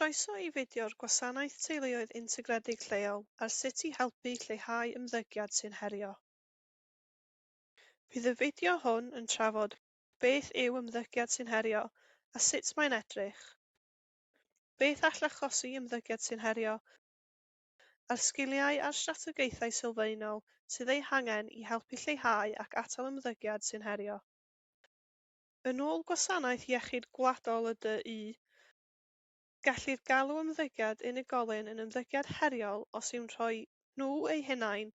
Croeso i fideo'r Gwasanaeth Teuluoedd Integredig Lleol ar sut i helpu lleihau ymddygiad sy'n herio. Bydd y fideo hwn yn trafod beth yw ymddygiad sy'n herio a sut mae'n edrych, beth all achosi ymddygiad sy'n herio, a'r sgiliau a'r strategaethau sylfaenol sydd eu hangen i helpu lleihau ac atal ymddygiad sy'n herio. Yn ôl Gwasanaeth Iechyd Gwladol y DU, gellir galw ymddygiad unigolyn yn ymddygiad heriol os yw'n rhoi nhw eu hunain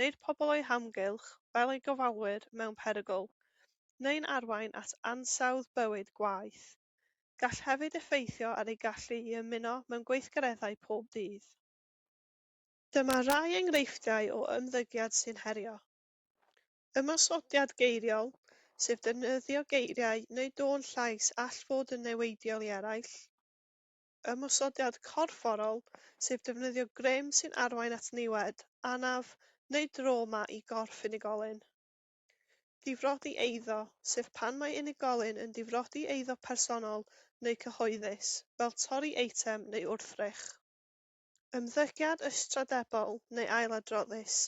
neu'r pobl o'u hamgylch, fel eu gofalwyr, mewn perygl, neu'n arwain at ansawdd bywyd gwaeth. Gall hefyd effeithio ar eu gallu i ymuno mewn gweithgareddau pob dydd. Dyma rai enghreifftiau o ymddygiad sy'n herio. Ymosodiad geiriol, sef defnyddio geiriau neu dôn llais all fod yn niweidiol i eraill. Ymosodiad corfforol, sef defnyddio grym sy'n arwain at niwed, anaf neu drawma i gorff unigolyn. Difrodi eiddo, sef pan mae unigolyn yn difrodi eiddo personol neu cyhoeddus, fel torri eitem neu wrthrych. Ymddygiad ystrydebol neu ailadroddus,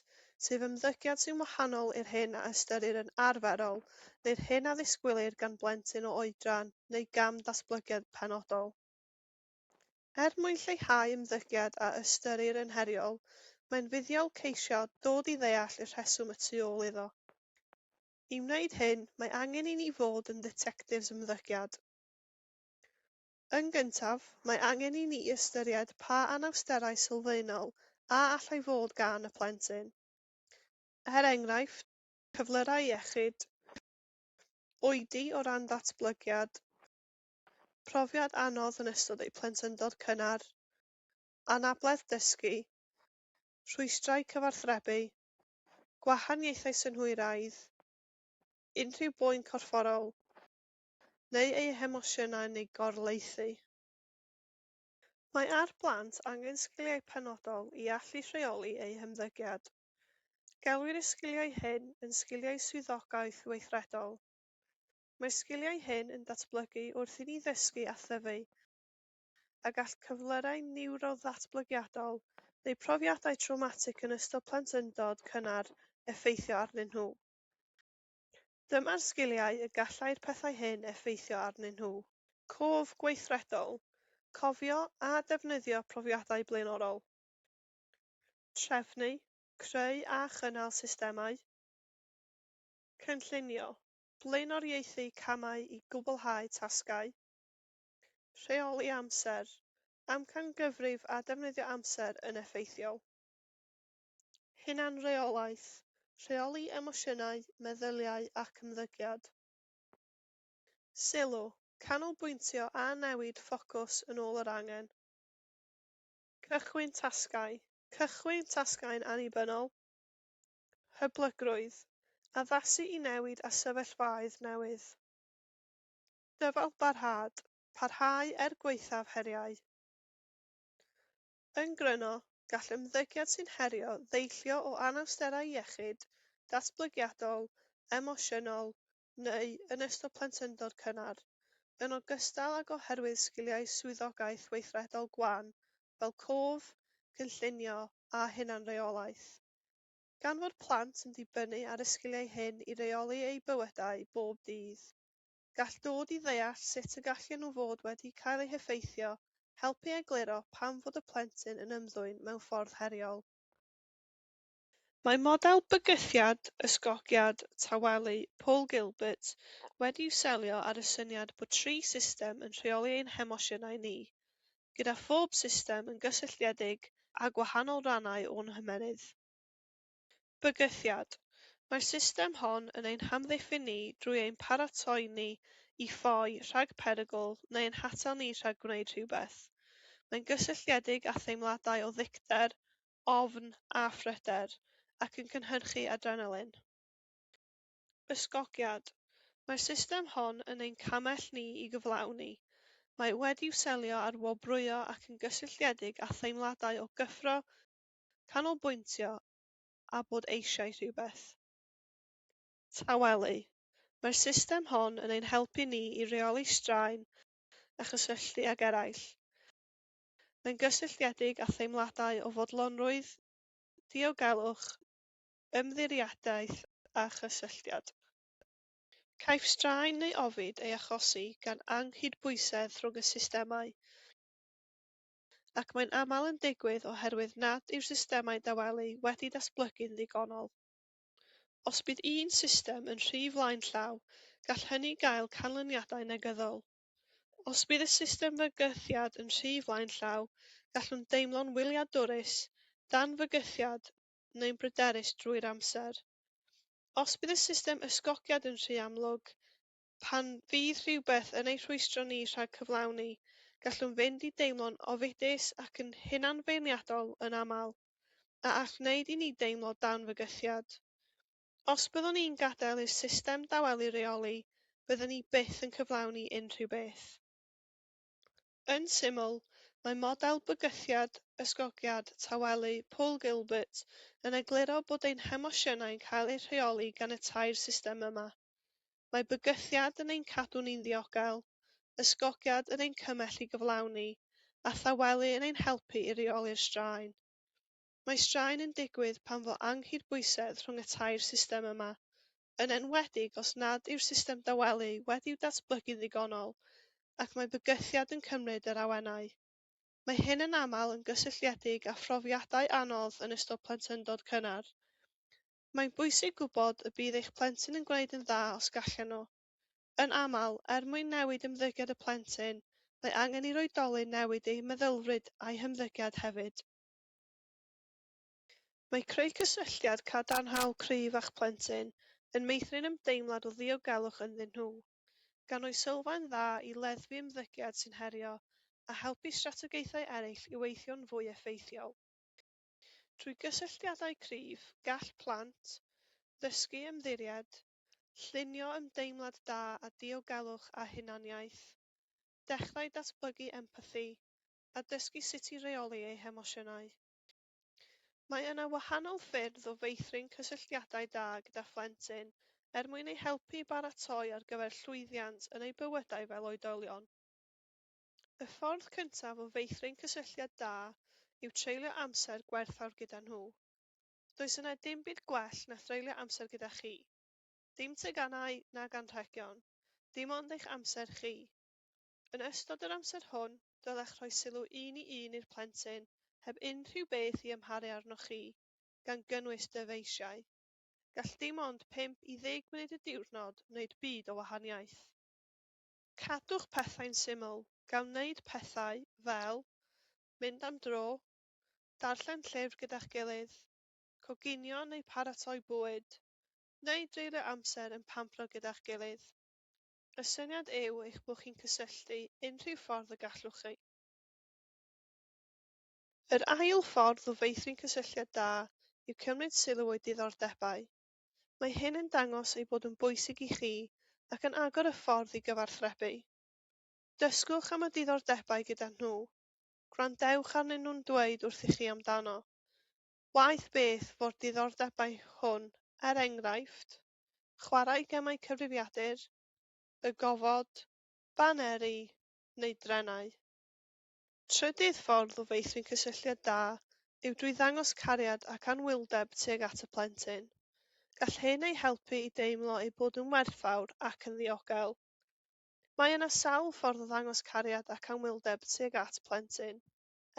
sef ymddygiad sy'n wahanol i'r hyn a ystyrir yn arferol neu'r hyn a ddisgwylir gan blentyn o oedran neu gam datblygiad penodol. Er mwyn lleihau ymddygiad a ystyrir yn heriol, mae'n fuddiol ceisio dod i ddeall y rheswm y tu ôl iddo. I wneud hyn, mae angen i ni fod yn dditectifs ymddygiad. Yn gyntaf, mae angen i ni ystyried pa anawsterau sylfaenol a allai fod gan y plentyn. Er enghraifft, cyflyrau iechyd, oedi o ran datblygiad, profiad anodd yn ystod eu plentyndod cynnar, anabledd dysgu, rhwystrau cyfathrebu, gwahaniaethau synhwyraidd, unrhyw boen corfforol, neu eu hemosiynau neu gorlaethu. Mae ar blant angen sgiliau penodol i allu rheoli eu hymddygiad. Gelwir y sgiliau hyn yn sgiliau swyddogaeth weithredol. Mae'r sgiliau hyn yn datblygu wrth i ni ddysgu a thyfu, a gall cyflyrau niwroddatblygiadol neu profiadau trawmatig yn ystod plentyndod cynnar effeithio arnyn nhw. Dyma'r sgiliau y gallai'r pethau hyn effeithio arnyn nhw. Cof gweithredol, cofio a defnyddio profiadau blaenorol. Trefnu, creu a chynnal systemau. Cynllunio, blaenoriaethu camau i gwblhau tasgau. Rheoli amser, amcangyfrif a defnyddio amser yn effeithiol. Hunanreolaeth, rheoli emosiynau, meddyliau ac ymddygiad. Sylw, canolbwyntio a newid ffocws yn ôl yr angen. Cychwyn tasgau, cychwyn tasgau'n annibynnol. Hyblygrwydd, addasu i newid a sefyllfaoedd newydd. Dyfalbarhad, parhau er gwaethaf heriau. Yn gryno, gall ymddygiad sy'n herio ddeillio o anawsterau iechyd, datblygiadol, emosiynol neu yn ystod plentyndod cynnar, yn ogystal ag oherwydd sgiliau swyddogaeth weithredol gwan fel cof, cynllunio a hunanreolaeth. Gan fod plant yn dibynnu ar y sgiliau hyn i reoli eu bywydau bob dydd, gall dod i ddeall sut y gallen nhw fod wedi cael eu heffeithio helpu egluro pam fod y plentyn yn ymddwyn mewn ffordd heriol. Mae model bygythiad, ysgogiad, tawelu Paul Gilbert wedi'w selio ar y syniad bod tri system yn rheoli ein hemosiynau ni, gyda phob system yn gysylltiedig â gwahanol rannau o'n hymennydd. Bygythiad. Mae'r system hon yn ein hamddiffyn ni drwy ein paratoi ni i ffoi rhag perygl neu ein hatal ni rhag gwneud rhywbeth. Mae'n gysylltiedig â theimladau o ddicter, ofn a phryder, ac yn cynhyrchu adrenalin. Ysgogiad. Mae'r system hon yn ein cymell ni i gyflawni. Mae wedi'w selio ar wobrwyo ac yn gysylltiedig â theimladau o gyffro, canolbwyntio a bod eisiau rhywbeth. Tawelu. Mae'r system hon yn ein helpu ni i reoli straen a chysylltu ag eraill. Mae'n gysylltiedig â theimladau o fodlonrwydd, diogelwch, ymddiriedaeth a chysylltiad. Caiff straen neu ofid ei achosi gan anghydbwysedd rhwng y systemau, ac mae'n aml yn digwydd oherwydd nad yw'r systemau tawelu wedi datblygu'n ddigonol. Os bydd un system yn rhy flaenllaw, gall hynny gael canlyniadau negyddol. Os bydd y system fygythiad yn rhy flaenllaw, gallwn deimlo'n wyliadwrus, dan fygythiad, neu'n bryderus drwy'r amser. Os bydd y system ysgogiad yn rhy amlwg, pan fydd rhywbeth yn ei rhwystro ni rhag cyflawni, gallwn fynd i deimlo'n ofidus ac yn hunanfeirniadol yn aml, a all wneud i ni deimlo dan fygythiad. Os byddwn ni'n gadael i'r system dawelu reoli, byddwn ni byth yn cyflawni unrhyw beth. Yn syml, mae model bygythiad, ysgogiad, tawelu Paul Gilbert yn egluro bod ein hemosiynau'n cael eu rheoli gan y tair system yma. Mae bygythiad yn ein cadw ni'n ddiogel, ysgogiad yn ein cymell i gyflawni, a thawelu yn ein helpu i reoli'r straen. Mae straen yn digwydd pan fo anghydbwysedd rhwng y tair system yma, yn enwedig os nad yw'r system dawelu wedi'w datblygu'n ddigonol, ac mae bygythiad yn cymryd yr awenau. Mae hyn yn aml yn gysylltiedig â phrofiadau anodd yn ystod plentyndod cynnar. Mae'n bwysig gwybod y bydd eich plentyn yn gwneud yn dda os gallan nhw. Yn aml, er mwyn newid ymddygiad y plentyn, mae angen i'r oedolyn newid ei meddylfryd a'i hymddygiad hefyd. Mae creu cysylltiad cadarnhaol cryf â'ch plentyn yn meithrin ymdeimlad o ddiogelwch ynddyn nhw, gan roi sylfaen dda i leddfu ymddygiad sy'n herio a helpu strategaethau eraill i weithio'n fwy effeithiol. Trwy gysylltiadau cryf, gall plant ddysgu ymddiried, llunio ymdeimlad da a diogelwch a hunaniaeth, dechrau datblygu empathi, a dysgu sut i reoli eu hemosiynau. Mae yna wahanol ffyrdd o feithrin cysylltiadau da gyda phlentyn er mwyn eu helpu i baratoi ar gyfer llwyddiant yn eu bywydau fel oedolion. Y ffordd cyntaf o feithrin cysylltiad da yw treulio amser gwerthfawr gyda nhw. Does yna dim byd gwell na threulio amser gyda chi. Dim teganau nag anrhegion, dim ond eich amser chi. Yn ystod yr amser hwn, dylech rhoi sylw un i un i'r plentyn heb unrhyw beth i amharu arnoch chi, gan gynnwys dyfeisiau. Gall dim ond 5 i 10 munud y diwrnod wneud byd o wahaniaeth. Cadwch pethau'n syml, gan wneud pethau fel mynd am dro, darllen llyfr gyda'ch gilydd, coginio neu paratoi bwyd, neu dreulio amser yn pampro gyda'ch gilydd. Y syniad yw eich bod chi'n cysylltu unrhyw ffordd y gallwch chi. Yr ail ffordd o feithrin cysylltiad da yw cymryd sylw o'u diddordebau. Mae hyn yn dangos ei bod yn bwysig i chi ac yn agor y ffordd i gyfathrebu. Dysgwch am y diddordebau gyda nhw. Gwrandewch arnyn nhw'n dweud wrthych chi amdano. Waeth beth fo'r diddordebau hwn, er enghraifft, chwarae gemau cyfrifiadur, y gofod, baneri neu drenau. Trydydd ffordd o feithrin cysylltiad da yw drwy ddangos cariad ac anwyldeb tuag at y plentyn. Gall hyn eu helpu i deimlo eu bod yn werthfawr ac yn ddiogel. Mae yna sawl ffordd o ddangos cariad ac anwyldeb tuag at plentyn.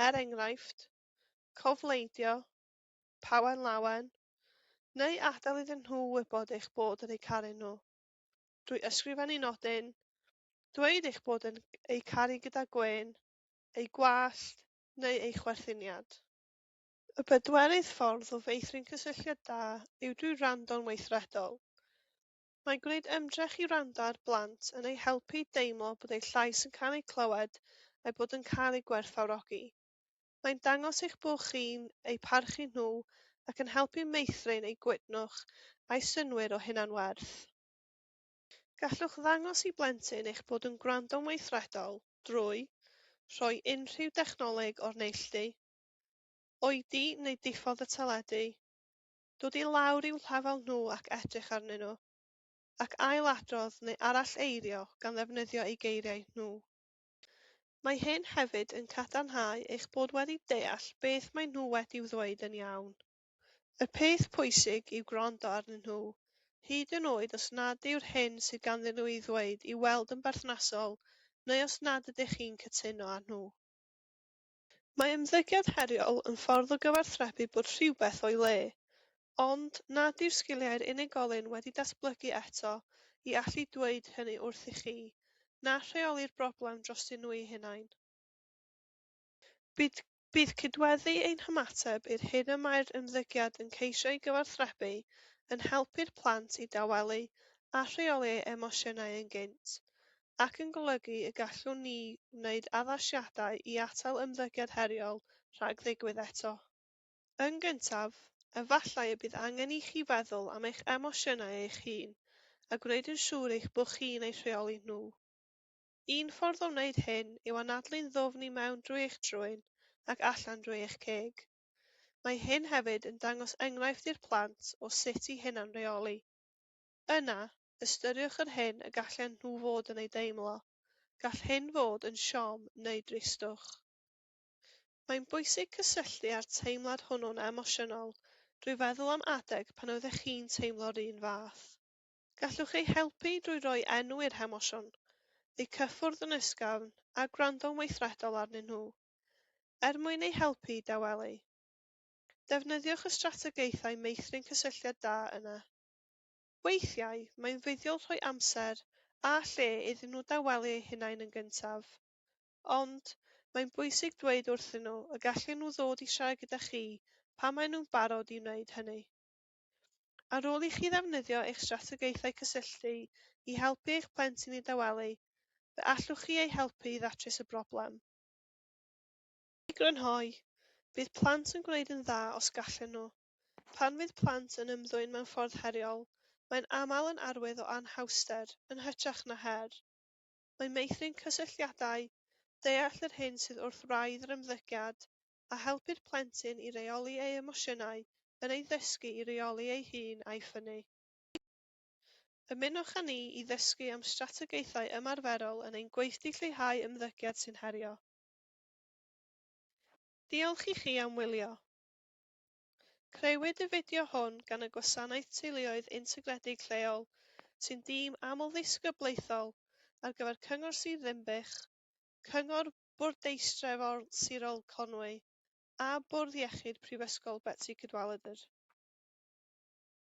Er enghraifft, cofleidio, pawen lawen, neu adael iddyn nhw wybod eich bod yn eu caru nhw. Drwy ysgrifennu nodyn, dweud eich bod yn eu caru gyda gwên, eu gwallt neu eu chwerthiniad. Y bedwerydd ffordd o feithrin cysylltiad da yw drwy wrando'n weithredol. Mae gwneud ymdrech i wrando ar blant yn eu helpu i deimlo bod eu llais yn cael eu clywed a'u bod yn cael eu gwerthfawrogi. Mae'n dangos eich bod chi'n eu parchu nhw ac yn helpu meithrin eu gwytnwch a'u synnwyr o hunanwerth. Gallwch ddangos i blentyn eich bod yn gwrando'n weithredol drwy rhoi unrhyw dechnoleg o'r neilltu, oedi neu diffodd y teledu, dod i lawr i'w lefel nhw ac edrych arnyn nhw, ac ailadrodd neu aralleirio gan ddefnyddio eu geiriau nhw. Mae hyn hefyd yn cadarnhau eich bod wedi deall beth maen nhw wedi'i ddweud yn iawn. Y peth pwysig yw gwrando arnyn nhw, hyd yn oed os nad yw'r hyn sydd ganddyn nhw i'w ddweud i'w weld yn berthnasol neu os nad ydych chi'n cytuno â nhw. Mae ymddygiad heriol yn ffordd o gyfathrebu bod rhywbeth o'i le, ond nad yw sgiliau'r unigolyn wedi datblygu eto i allu dweud hynny wrthych chi na rheoli'r broblem drostyn nhw eu hunain. Bydd cydweddu ein hymateb i'r hyn y mae'r ymddygiad yn ceisio ei gyfathrebu yn helpu'r plant i dawelu a rheoli eu emosiynau yn gynt, ac yn golygu y gallwn ni wneud addasiadau i atal ymddygiad heriol rhag ddigwydd eto. Yn gyntaf, efallai y bydd angen i chi feddwl am eich emosiynau eich hun a gwneud yn siŵr eich bod chi'n eu rheoli nhw. Un ffordd o wneud hyn yw anadlu'n ddwfn i mewn drwy eich trwyn ac allan drwy eich ceg. Mae hyn hefyd yn dangos enghraifft i'r plant o sut i hunanreoli. Yna, ystyriwch yr hyn y gallen nhw fod yn ei deimlo. Gall hyn fod yn siom neu dristwch. Mae'n bwysig cysylltu â'r teimlad hwnnw'n emosiynol drwy feddwl am adeg pan oeddech chi'n teimlo'r un fath. Gallwch eu helpu drwy roi enw i'r emosiwn, eu cyffwrdd yn ysgafn a gwrando'n weithredol arnyn nhw, er mwyn eu helpu i dawelu. Defnyddiwch y strategaethau meithrin cysylltiad da yna. Weithiau, mae'n fuddiol rhoi amser a lle iddyn nhw dawelu eu hunain yn gyntaf. Ond, mae'n bwysig dweud wrthyn nhw y gallen nhw ddod i siarad gyda chi pan maen nhw'n barod i wneud hynny. Ar ôl i chi ddefnyddio eich strategaethau cysylltu i helpu eich plentyn i dawelu, fe allwch chi eu helpu i ddatrys y broblem. I grynhoi, bydd plant yn gwneud yn dda os gallen nhw. Pan fydd plant yn ymddwyn mewn ffordd heriol, mae'n aml yn arwydd o anhawster yn hytrach na her. Mae meithrin cysylltiadau, deall yr hyn sydd wrth wraidd yr ymddygiad, a helpu'r plentyn i reoli ei emosiynau yn ei ddysgu i reoli ei hun a'i ffynnu. Ymunwch â ni i ddysgu am strategaethau ymarferol yn ein gweithdy Lleihau Ymddygiad sy'n Herio. Diolch i chi am wylio. Crëwyd y fideo hwn gan y Gwasanaeth Teuluoedd Integredig Lleol, sy'n dîm amlddisgyblaethol ar gyfer Cyngor Sir Ddinbych, Cyngor Bwrdeistrefol Sirol Conwy a Bwrdd Iechyd Prifysgol Betsi Cadwaladr.